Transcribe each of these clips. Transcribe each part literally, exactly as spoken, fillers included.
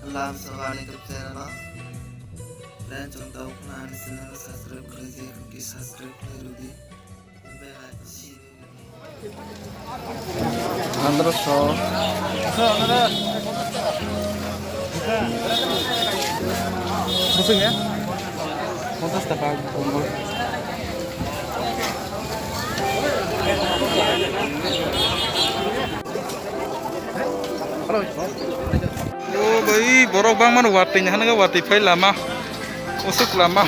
Lam sabani kapchera ba. Dan chong tau khna ani channel subscribe khlai je, khuki subscribe khlai rudi. Bell icon. Pondroso. Busuk ya? Ponchas taka. O bai, borok bangmano watwi ni hwnwi watwi phai lama. Usuk lama.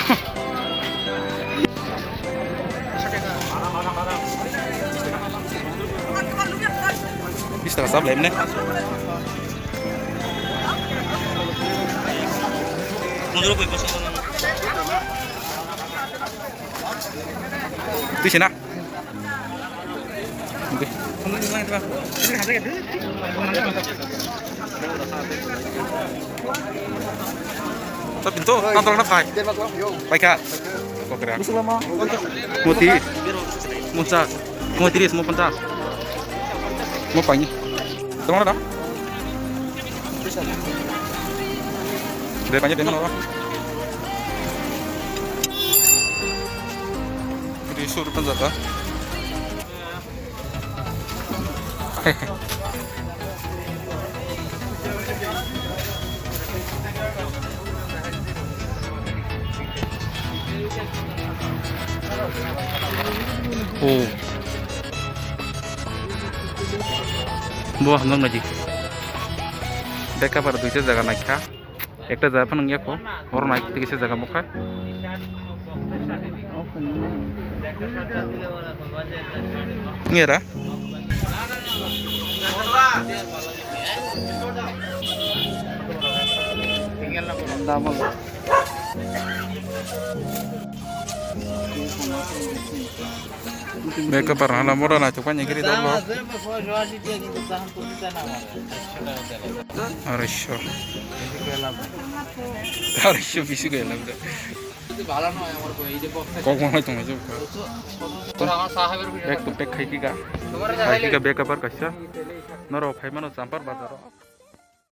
Bis taka sab laimne. Twi sina. Tapi tu, nonton na phai. Phai kha. Kok kira. Mo tris. Mo sa. Mo tris, mo ponchas. Mo pani. Tama na. Deh, pani deh, mana? Di sur kan jata. Oh. Bo hamjak naidi. Beka bar duita jaga naikha. Ekta jaga phano wngya kho, oro nai tei kisa jaga bokha. Ngera. Beka parna la mora na chukpan nyekiri dolo. Arisho. Arisho bisi gaya lamda. Kok mana tong ajo. Bek to bek khai kika. Khai kika beka par kaisa. Noro khai mano champar bazaro.